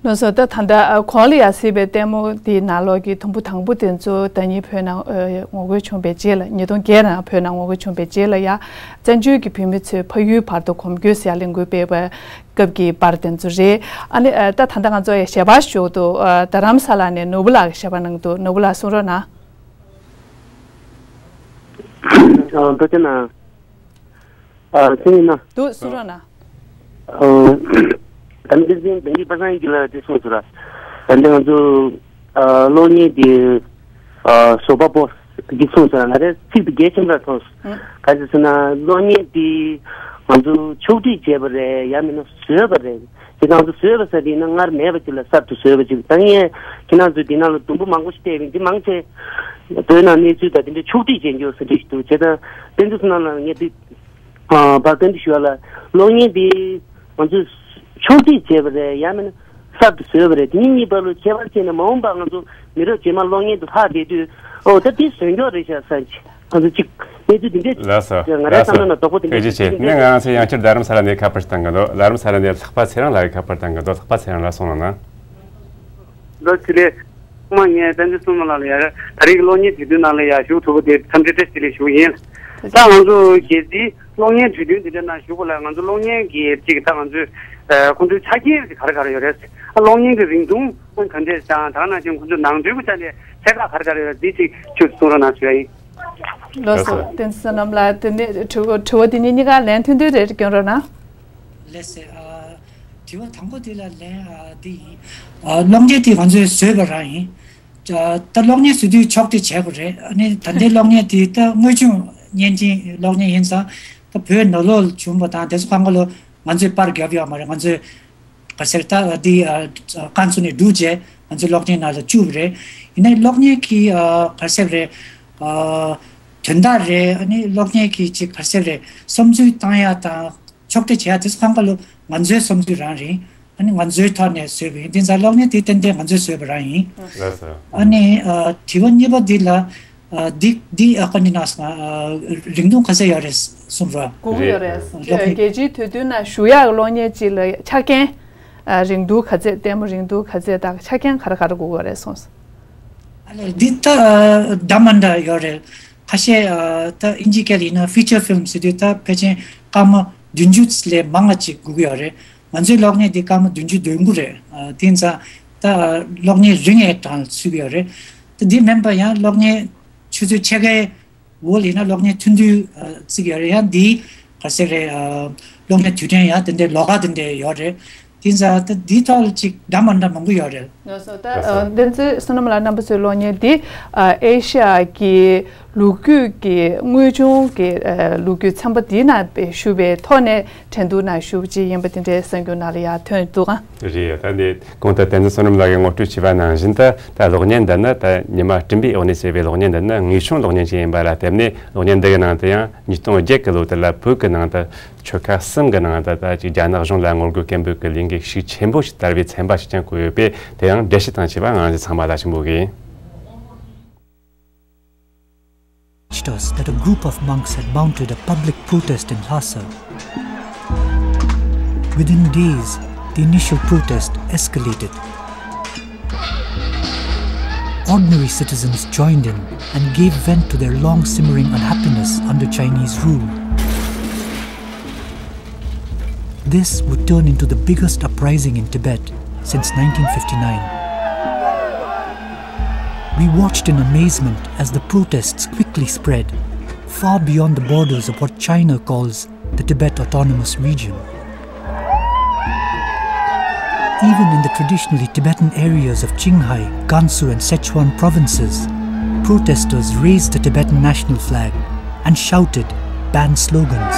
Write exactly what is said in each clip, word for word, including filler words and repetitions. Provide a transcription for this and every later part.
ལགས་སོ། ད་ད་ལྟ་གོང་ལ་ཡར་གཟིགས་པའི་ལྟད་མོ་དེའི་ནང་ལོགས་ཀྱི་དུམ་བུ་དང་པོ་དེ་ཚོ་ཟླ་ཉིན་བོད་ནང་ངོ་རྒོལ་བྱུང་བའི་རྗེས་ལ། ཉིས་སྟོང་བརྒྱད་ནང་བོད་ནང་ངོ་རྒོལ་བྱུང་བའི་རྗེས་ལ་ཡ། བཙན་བྱོལ་གྱི་བོད་མི་ཚོས་ཕ་ཡུལ་བར་དུ་གོམ་བགྲོད་ཟེར་ཡ་ལས་འགུལ་སྤེལ་བའི་སྐབས་ཀྱི་པར་དེ་ཚོ་རེད། ཨ་ནི་ད་ད་ལྟ་ང་ཚོ་ཡ་ཞལ་པར་ཞུ་འདུག་རྡ་རམ་ས་ལ་ནས་ནོར་བུ་ལགས་ཀྱིས་ཞལ་པར་གནང་འདུག་ནོར་བུ་ལགས་གསུང་རོགས་གནང་། ཨ། ཐུགས་རྗེ་གནང་། ཨ། སེམས་ཡིན་ན། འདུག་གསུང་རོགས་གནང་། ཨ། ད་འདི་འཛིན་བདེན་གྱི་པ་སངས་ཀྱི་ལ་དེ་གསུངས་སོང་ར། ད་འདི་ང་ཚོ་ཨ་གློག་བརྙན་དེ་ཨ་བཟོ་པ་པོ་འདི་གསུངས་སོང་ར། ང་རའི་ཚིག་དེ་གལ་ཆེན་པོ་ར་མཐོང་སོང་། ཨང་། ག་ཅི་ཟེར་ན་གློག་བརྙན་དེ་ང་ཚོ་ཕྱོགས་སྒྲིག་བྱས་པ་རེད། ཡང་མིན་ན་བཟོས་པ་རེད། དེ་ང་ཚོ་བཟོས་པ་ཟེར་དེ་ཡིན་ན་སྔར་མེད་པ་ཅིག་ལ་གསར་དུ་བཟོས་པ་ཅིག་ད་ངས་ཁྱེད་རང་ཚོས་དེ་ནང་ལ་དུམ་བུ་མང་པོ་ཞིག་བལྟས་པ་ཡིན། འདི་མང་ཆེ་བོད་ནང་གནས་ཚུལ་དང་དེ་འདྲའི་ཕྱོགས་སྒྲིག་བྱས་འགྱོ་ཟེར་འདྲ་ཞིག་འདུག་བྱས་ཙང་དེ་ཚོ་ནང་ལ་ངས་འདི་ཨ་བར་བཀའ་འདྲི་ཞུ་བ་ལ། གློག་བརྙན་འདི་ང་ཚོས་ཕྱོགས་སྒྲིག་བྱས་པ་རེད། ཡང་མིན་ན་གསར་དུ་བཟོས་པ་རེད། དེ་གཉིས་གཉིས་བར་ལ་ཁྱད་པར་ཕྱེ་ནས་མ་འོངས་པར་ང་ཚོ་མི་རབས་རྗེས་མ་གློག་བརྙན་དུ་ལྷག་བསྡད་དུས། ཨོ་ད་འདི་བཟོས་འགྱོ་རེད་ཤག་བསམ་གྱི། ང་ཚོ་གཅིག་གནས་ཚུལ་འདི་འདྲས། ལགས་སོ། ང་རའི་ལགས་སོ། བསམ་བློ་ནང་དོགས་པ་དེ་འདྲས་ཐུགས་རྗེ་ཆེ། ནས་ང་ཚོ་ཡང་བསྐྱར་རྡ་རམ་ས་ལ་ནས་ཁ་པར་བཏང་གི་འདུག་རྡ་རམ་ས་ལ་ནས་ལྷག་པ་ཚེ་རིང་ལགས་ཀྱིས་ཁ་པར་བཏང་གི་འདུག་ལྷག་པ་ཚེ་རིང་ལགས་གསུང་རོགས་གནང་། ལོ་ཆེ་ལེ། ཐོག་མར་ངས་བསྟན་འཛིན་བསོད་ནམས་ལགས་ལ་ཡ། ད་རེས་ཀྱི་གློག་བརྙན་དུས་སྟོན་ནང་ལ་ཡ་ཞུགས་ཐུབ་པ་དེ་འཚམས་འདྲི་བཀྲ་ཤིས་བདེ་ལེགས་ཞུ་གི་ཡིན། ད་ང་ཚོ་གལ་སྲིད་གློག་བརྙན་དུས་སྟོན་འདི་འདྲ་ནང་ཞུགས་པ་ལ་ང་ཚོ་གློག་བརྙན་གྱི་གཅིག་ད་ང་ཚོས་ཁོང་ཚོའི་ཆ་རྐྱེན་ག་རེ་ག་རེ་ཡོད་རེད། ཨ་གློག་བརྙན་གྱི་རིང་ཐུང་ག་འདྲས་དང་དེ་ནང་བཞིན་ཁོང་ཚོའི་ནང་དོན་གྱི་ཆ་ནས་ཚད་བཀག་ག་རེ་ག་རེ་ཡོད་རེད། འདི་གཅིག་ཁྱོད་ཚོས་གསུང་རོགས་གནང་ཞུ་ཡ་ཡིན། ལགས་སོ། ལགས་སོ། བསྟན་འཛིན་བསོད་ནམས་ལགས། དེ་ནས་དྲི་བ་དྲི་བ་འདི་གཉིས་གཉིས་ཀ་ལན་མཐུན་མཐུན་རེ་སྐྱོན་རོགས་གནང་། ལགས་སེ། ཨ། དྲི་བ་དང་པོ་དེ་ལ་ལན། ཨ། འདི་ཡིན། ཨ། གློག་བརྙན་དེ་ང་ཚོས་བཟོས་པ་རང་ཡིན། ཨ། ད་གློག་བརྙན་བཟོ་དུས་ཕྱོགས་སྒྲིག་བྱས་པ་རེད། ཨ་ནི་ད་ལྟའི་གློག་བརྙན་དེ་ད་དངོས་བྱུང་བརྙན་འཕྲིན་གློག་བརྙན་ཡིན་ཙང་། ད་བོད་ནང་ལོགས་བྱུང་བ་དང་དེ་ཚོ་གང་ག་ལོ་ང་ཚོས་པར་བརྒྱབ་ཡོད་མ་རེད། ང་ཚོས་ག་ཟེར་ད་འདི་ཨ་ཀན་སུ་ནས་བསྒྲུགས་རྗེས་ང་ཚོས་གློག་བརྙན་ནང་ལ་བཅུག་པ་རེད། ཡིན་ནའི་གློག་བརྙན་གྱི་ཨ་ག་ཟེར་རེད། ཨ་དོན་དག་རེད། ཨ་ནི་གློག་བརྙན་གྱི་ཅིག་ག་ཟེར་རེད། བསམ་ཚུལ་བཏང་ཡ་དང་ཕྱོགས་སྒྲིག་བྱེད་ཡ་དེ་ཚོ་གང་ག་ལོ་ང་ཚོའི་བསམ་ཚུལ་རང་རེད། ཨ་ནི་ང་ཚོའི་ཐོག་ནས་བཟོས་པ་ཡིན། དེ་ཚོ་གློག་བརྙན་དེ་ཏན་ཏན་ང་ཚོས་བཟོས་པ་རང་ཡིན། ལགས་སོ། ཨ་ནི་ཨ་དྲི་བ་གཉིས་པ་འདི་ལ། ཨ་འདི་འདི་ཨ་ཁ་ནི་ན་ས་ཨ་རིང་ཐུང་ག་ཚད་ཡོད་རེད་གསུངས་རོགས། དགོས་ཀྱི་ཡོད་རེད། རེད། རྒྱལ་སྤྱིའི་དུས་སྟོན་ནང་ཞུགས་ཡག་གློག་བརྙན་གཅིག་ལ་ཆ་རྐྱེན། ཨ་རིང་ཐུང་ག་ཚད། ལྟད་མོ་རིང་ཐུང་ག་ཚད་དང་ཆ་རྐྱེན་ག་རེ་ག་རེ་དགོས་ཀྱི་ཡོད་རེད་གསུངས་སོང་། ཨ་ལས་འདི་ད་ཨ་འདྲ་མ་འདྲ་ཡོད་རེད། ཁ་ཤས་ཨ་ད་ཨིན་ཇི་སྐད་ལ་ཡིན་ན་ཕི་ཅར་ཕིལམ་ཟེར་དུས་ད་ཕལ་ཆེར་སྐར་མ་བདུན་ཅུ་ལས་མང་བ་ཅིག་དགོས་ཀྱི་ཡོད་རེད། ང་ཚོའི་གློག་བརྙན་འདི་སྐར་མ་བདུན་ཅུ་དོན་དགུ་རེད། ཨ་དེ་ཡིན་ཙང་ད་གློག་བརྙན་རིང་བའི་གྲངས་ཚུད་ཀྱི་ཡོད་རེད། ད་འདི་མིན་པ་ཡང་གློག་བརྙན་ཆུ་ཚོད་ཕྱེད་ཀའི་འོག་ལ་ཡིན་ན་གློག་བརྙན་ཐུང་ཐུང་ཨ་བརྩི་གི་ཡོད་རེད། ཡང་འདིའི་ག་ཟེར་རེད། ཨ་གློག་བརྙན་དུས་དྲན་ཡང་དེ་འདྲའི་ལོགས་ཀ་དེ་འདྲའི་ཡོད་རེད། དེ་ཡིན་ཙང་ད་འདིའི་ཐོག་ལ་ཅིག་འདྲ་མ་འདྲ་མང་པོ་ཡོད་རེད། ལགས་སོ། ད་ལགས་སོ། ཨ་བསྟན་འཛིན་བསོད་ནམས་ལགས། རྣམ་པ་ཚོའི་གློག་བརྙན་འདི་ཨ་ཨེ་ཤ་ཡ་གི་ལོ་རྒྱུས་ཀྱི་དངོས་བྱུང་གི་ཨ་ལོ་རྒྱུས་ཚན་པ་འདིའི་ནང་ཞུགས་པའི་ཐོག་ནས་འགྲན་བསྡུར་ནང་ཞུགས་པ་ཅིག་ཡིན་པ་དེ་འདྲའི་གསར་འགྱུར་ནང་ལ་ཡང་ཐོན་འདུག་ཨང་། རེད། ད་འདི་གོང་དུ་བསྟན་འཛིན་བསོད་ནམས་ལགས་ཀྱིས་ངོ་སྤྲོད་བྱས་པ་ནང་བཞིན། ད་ད་གློག་བརྙན་འདི་ནི་ད་ཉི་མ་སྤྲིན་པའི་འོག་ནས་ཟེར་བའི་གློག་བརྙན་འདི་ནི་དངོས་བྱུང་གློག་བརྙན་ཅིག་ཡིན་པ་ལ་བརྟེན་ནས། གློག་བརྙན་འདི་གི་ནང་དུ་ཡང་ཉིས་སྟོང་བརྒྱད་ཀྱི་ལོ་དེ་ལ་བོད་ཀྱི་ནང་དུ་ཆོལ་ཁ་གསུམ་གྱི་ནང་དུ་ད་ཅིག་རྒྱ་ནག་གཞུང་ལ་ངོ་རྒོལ་སྐད་འབོད་ཀྱི་ལས་འགུལ་ཤུགས་ཆེན་པོ་ཞིག་དར་བའི་ཚན་པ་ཞིག་ཀྱང་བཀོད་ཡོད་པས། དེ་ཡང་འགྲེལ་བཤད་དང་བཅས་པ་ང་རང་ཚོ་ཚང་མ་ལ་ཞིབ་འགོད་ཀྱིས། Reached us that a group of monks had mounted a public protest in Lhasa. Within days, the initial protest escalated. Ordinary citizens joined in and gave vent to their long simmering unhappiness under Chinese rule. This would turn into the biggest uprising in Tibet since nineteen fifty-nine. We watched in amazement as the protests quickly spread far beyond the borders of what China calls the Tibet Autonomous Region. Even in the traditionally Tibetan areas of Qinghai, Gansu, and Sichuan provinces, protesters raised the Tibetan national flag and shouted banned slogans.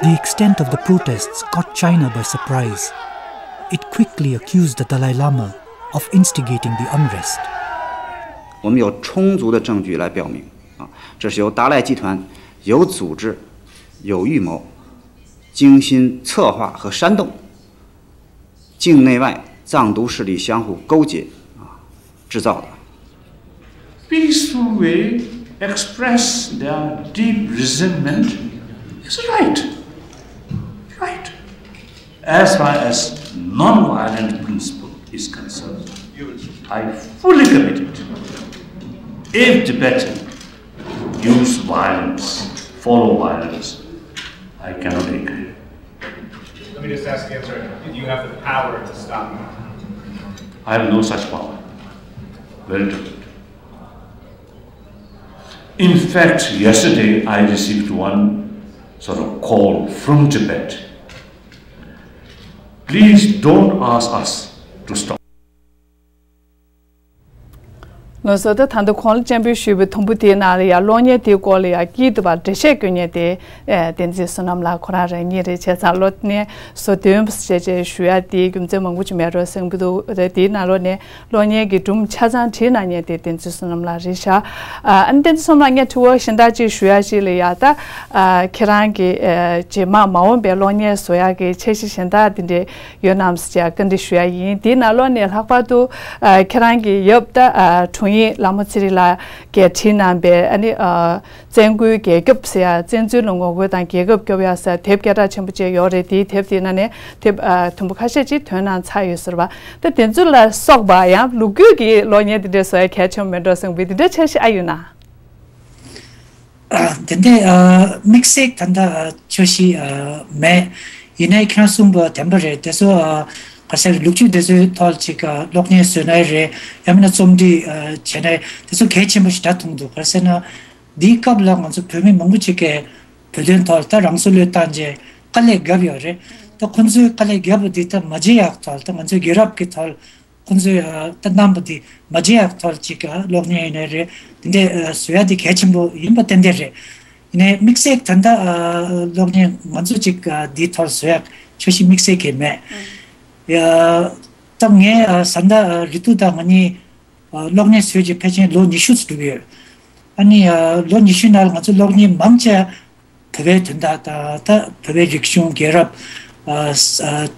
The extent of the protests caught China by surprise. It quickly accused the Dalai Lama of instigating the unrest. 我们有充足的证据来表明，啊，这是由达赖集团有组织、有预谋、精心策划和煽动，境内外藏独势力相互勾结，啊，制造的。 Peaceful way express their deep resentment is right. Right. As far as non-violent principle is concerned, I fully commit it. If Tibetan use violence, follow violence, I cannot agree. Let me just ask again, sir. Do you have the power to stop? I have no such power. Very different. In fact, yesterday I received one sort of call from Tibet. Please don't ask us to stop. ལགས་སོ། ད་ད་ལྟ་ཁོང་ལ་སྤྱན་འབུལ་ཞུས་པའི་དུམ་བུ་དེའི་ནང་ལ་ཡང་གློག་བརྙན་དེའི་སྐོར་ལ་ཡང་སྐྱིད་སྡུག་པ་འགྲེལ་བཤད་སྐྱོན་མཁན་དེ་ཨེ་བསྟན་འཛིན་བསོད་ནམས་ལགས་ཁོ་རང་རང་ཉིད་རེད། བྱས་ཙང་གློག་བརྙན་བཟོ་འདུན་ཞེས་བྱས་ཞུ་ཡ་དེའི་རྒྱུ་མཚན་མང་པོ་ཅིག་མེད་འགྲོ་བསམ་གྱི་འདུག་དེའི་ནང་ལོགས་ནས་གློག་བརྙན་གྱི་སྒྲུང་ཆ་ཚང་བྲིས་གནང་མཁན་དེ་བསྟན་འཛིན་བསོད་ནམས་ལགས་རེད་ཤག་ཨ་ནི་བསྟན་འཛིན་བསོད་ནམས་ལགས་ངས་དྲི་བ་གཞན་དག་ཅིག་ཞུ་ཡ་ཞིག་ལ་ཡ། ད་ཨ་ཁྱེད་རང་གི་ཨ་རྗེས་མ་མ་འོངས་པའི་གློག་བརྙན་བཟོ་ཡ་གི་འཆར་གཞི་གཞན་དག་དེ་འདྲས་ཡོད་ནམ་ཟེར་བྱས་བཀའ་འདྲི་ཞུ་ཡ་ཡིན། དེའི་ནང་ལོགས་ནས་ལྷག་པར་དུ་ཨ་ཁྱེད་རང་གི་ཡབ་ད་ཨ་དྲུང་ཡིག་ལྷ་མོ་ཚེ་རིང་ལགས་ཀྱིས་བྲིས་གནང་པའི་ཨ་ནི་ཨ་བཙན་རྒོལ་རྒྱལ་ཁབ་ཟེར་ཡ། བཙན་འཛུལ་ལ་ངོ་རྒོལ་དང་རྒྱལ་ཁབ་སྐྱོབ་ཡ་ཟེར་དེབ་སྐད་གྲགས་ཆེན་པོ་ཅིག་ཡོད་རེད། དེའི་དེབ་དེའི་ནང་ནས་དེབ་ཨ་དུམ་བུ་ཁ་ཤས་ཅིག་ཐོན་གནང་ཚར་ཡོད་ཟེར་བ། ད་དེ་ཚོ་ལ་སོགས་པ་ཡང་ལོ་རྒྱུས་ཀྱི་གློག་བརྙན་དེ་འདྲས་བཟོ་ཡ་གལ་ཆེན་པོ་མེད་འགྲོ་བསམ་པའི་དེ་འདྲ་འཆར་གཞི་ཨ་ཡོད་ན། དེ་འདྲའི་དམིགས་བསལ་ད་ལྟ་འཆར་གཞི་མེད། ཡིན་ནའི་ཁྱེད་རང་གསུངས་པ་བདེན་པ་རེད། དེ་ཚོ་ག་ཟེར་ལོ་རྒྱུས་དེ་ཚོའི་ཐོག་ཅིག་གློག་བརྙན་བཟོས་ན་རེད། ཡང་མིན་ན་རྩོམ་སྒྲིག་བྱས་ན་དེ་ཚོ་གལ་ཆེན་པོ་ཞིག་འདྲ་མཐོང་འདུག་ག་ཟེར་ན་འདིའི་སྐབས་ལ་ང་ཚོ་བོད་མི་མང་པོ་ཅིག་གིས་བོད་དོན་ཐོག་ལ་ད་རང་སྲོག་བློས་བཏང་རྗེས་དཀའ་ལས་བརྒྱབ་ཡོད་རེད། ད་ཁོང་ཚོའི་དཀའ་ལས་བརྒྱབ་པ་འདི་ད་མ་བརྗེད་ཡག་ཐོག་ལ་ད་ང་ཚོའི་རྒྱལ་རབས་ཀྱི་ཐོག་ལ། ཁོང་ཚོས་ད་རྣམ་པ་འདི་མ་བརྗེད་ཡག་ཐོག་ཅིག་གློག་བརྙན་ཡིན་ནའི་རེད། འདི་འདྲའི་བཟོ་ཡ་འདི་གལ་ཆེན་པོ་ཡིན་པ་ཏན་ཏན་རེད། ཡིན་ནའི་དམིགས་བསལ་ད་ལྟ་གློག་བརྙན་ང་ཚོ་ཅིག་འདིའི་ཐོག་བཟོ་ཡག་འཆར་གཞི་དམིགས་བསལ་གྱི་མེད། ད་ངས་བཟའ་ཟླ་རི་ཏུ་དང་ང་གཉིས་གློག་བརྙན་བཟོས་རྗེས་ཕལ་ཆེར་ལོ་ཉི་ཤུ་ཙམ་འགྲོ་གི་ཡོད། ཨ་ནི་ལོ་ཉི་ཤུ་ནང་ལ་ང་ཚོ་གློག་བརྙན་མང་ཆེ་བོད་པའི་དོན་དག་དང་ད་བོད་པའི་རིག་གཞུང་རྒྱལ་རབས་ཨ་ཨ་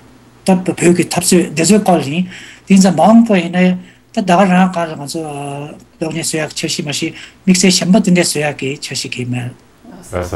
ད་བོད་ཀྱི་འཐབ་རྩོད་འདི་ཚོའི་སྐོར་ཡིན། དེ་ཡིན་ཙང་མ་འོངས་པ་ཡིན་ན་ད་ད་ག་རང་སྒང་ལ་ང་ཚོ་ཨ་གློག་བརྙན་བཟོ་ཡག་འཆར་གཞི་མ་གཞི་དམིགས་བསལ་གཞན་པ་དེ་འདྲ་བཟོ་ཡག་གི་འཆར་གཞི་གང་ཡང་མེད། ལགས་སོ།